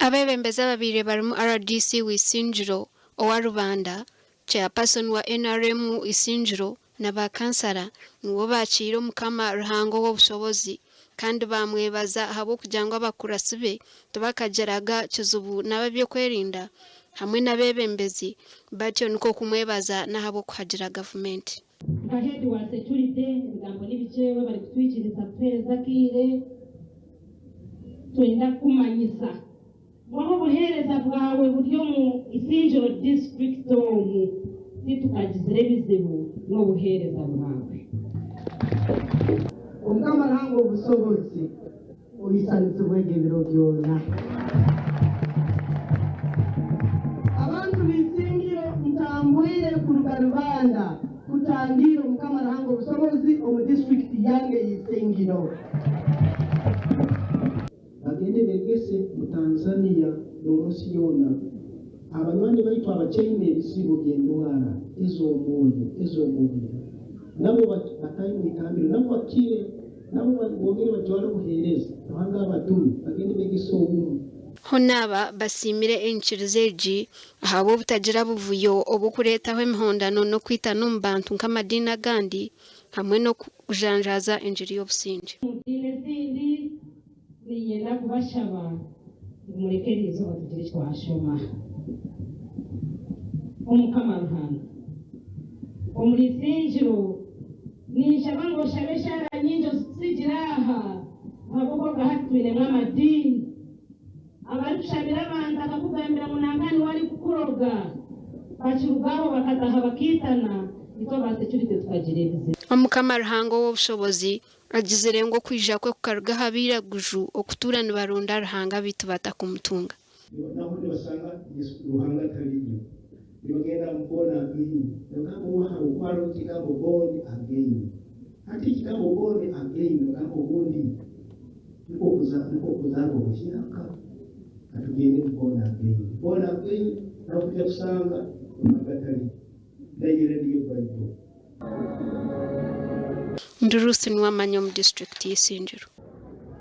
Abeebembezi ababaire barimu rdc w'Isingiro owa Rubanda, Chairperson wa nrm Isingiro na ba kansara nibo baakiire Omukama Ruhanga ow'obushobozi kandi baamwebaza ahabw'okugira ngu abakuratsi be tibakagiraga kizibu n'ab'eby'okwerinda hamwe n'abeebembezi batyo nikwo kumwebaza n'ahabw'okuhagira gavumenti. Nka head wa security ebigambo nibikye webare kutwikiriza kutuhereza akaire twenda kukumanyisa ngu ahu obuhereza bwawe buri omu Isingiro district omu titukagizire ebizibu n'obuhereza bwawe. Omukama Ruhanga ow'obusobozi, oisanizibwege ebiro byona. Abantu b'Isingiro ntambwire kuruga Rubanda kutangiira Omukama Ruhanga obusobozi omu disiturikiti yange y'Isingiro. Bagende beegese mu Tanzania n'omu nsi yoona abanywani baitu abakyaine ebizibu by'endwara ez'omwoyo, ez'omubiri, nabo batahe omu itambiro, nabo bakire, nabo bongere bajwale obuheereza. Ruhanga abatume bagende beegese obumu. Hoona aba basiimire enyikiriza egi ahabw'obutagira buvuyo oburikureetaho emihondano n'okwitana omu bantu nk'amadiini agandi hamwe n'okujanjaaza engiri y'obusingye. Omu diini ezindi niinyenda kubashaba ngu mureke eri izooba tugire eki twashoma. Omukama Ruhanga, omuri Isingiro, ninshaba ngu oshabe eshaara nyingi ozitutsigire aha, ahabw'okuba obwahati twinemu amadiini abarikushabira abantu akakugambira ngu nanka niwe arikukuroga, bakiruga aho bakataha bakaitana, itwe aba security tukagira ebizibu. Omukama Ruhanga ow'obushobozi Agizire ngu okwija kwe kukaruga aha bairaguju okutuura nibaronda Ruhanga beitu batakumutunga. Naho nibasanga Yesu Ruhanga atariyo. Nibagenda mu born again. Nibagamba owahawe ku hariho ekigambo born again. Hati ekigambo born again nibagamba obundi nikwo kuza nikwo kuzaarwa buhyaka. Katugende mu born again. Born again naho kuja kusanga Ruhanga atariyo. Ndahire niyo Bible. Ndi Ruth Nuwamanya omu disiturikiti y'Isingiro.